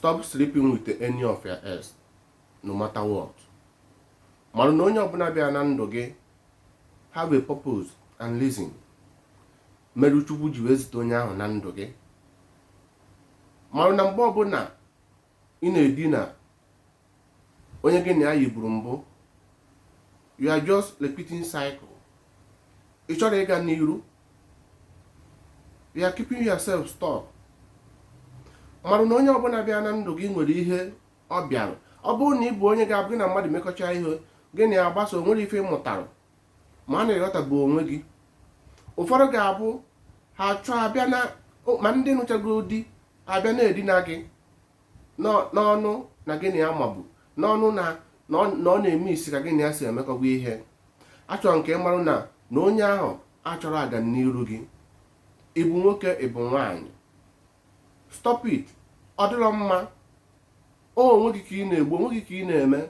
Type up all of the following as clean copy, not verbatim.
Stop sleeping with any of your ex, no matter what. Mara na onye ọbụla bịara na ndụ gị have a purpose and reason mere Chukwu ji wee zite onye ahụ na ndụ gị. Mara na mgbe ọbụla ị na-edina onye gị na ya yiburu mbụ, you are just repeating cycle. Ị chọrọ ịga n'iru, you are keeping yourself stuck. Mara na onye ọbụla bịa na ndụ gị nwere ihe ọ bịara. Ọ bụrụ na ị bụ onye ga-abụ gị na mmadụ mekọcha ihe, gị na ya agbasa, onwere ife ị mụtara ma a na-ịghọtabụ onwe gị. Ụfọdụ ga-abụ ha chọọ abịa na ma ndị nụchago di abịa na-edina gị n'ọnụ na gị na ya mabu n'ọnụ na na ọ na-eme isi ka gị na ya si emekọgwa ihe. Achọrọ nke marụ na na onye ahụ achọrọ aga n'iru gị. Ị bụ nwoke, ị bụ nwaanyị, stop it. Ọ dịrọ mma. O onwe gị ka ị na-egbu onwe gị ka ị na-eme.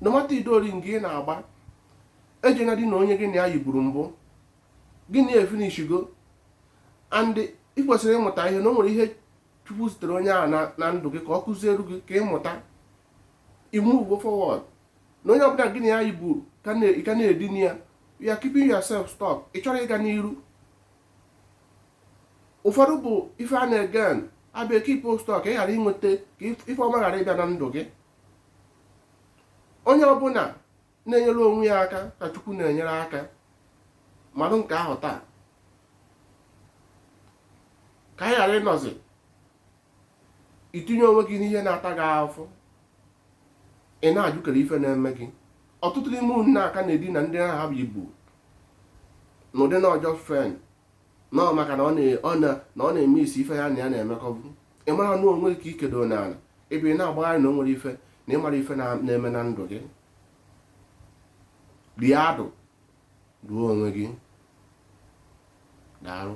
No matter idori nke ị na-agba, ejena di na onye gị na ya yiburu mbụ, gị na ya efinishigo. And ị kwesịrị ịmụta ihe na o nwere ihe Chukwu zitere onye ahụ na ndụ gị ka ọ kụziere gị ka ịmụta imove forward. Na onye ọbụla gị na ya yibu ka na-edina ya, you are keeping yourself stuck. Ị chọrọ ịga n'iru. Ụfọdụ bụ ife a na-egen abịa keep stuck ka ị ghara inweta, ka ife ọma ghara ịbịa na ndụ gị. Onye ọbụla na-enyere onwe ya aka ka Chukwu na-enyere aka. Marụ nke ahụ taa, ka anyị ghara ịnọzi itinye onwe gị n'ihe na-ata gị afụ, ị na-ajụkere ife na-eme gị. Ọtụtụ n'ime unu na-aka na-edina ndị ahụ ha bụ ibu n'ụdị na ọjọọ friend nọ maka na ọ na-eme isi ife ya na ya na-emekọbụ. Ị mara na onwe gị ka ikedo n'ala ebe ị na-agbagharị na o nwere ife na ịmara ife na-eme na ndụ gị. Rie adụ, duo onwe gị. Daalụ.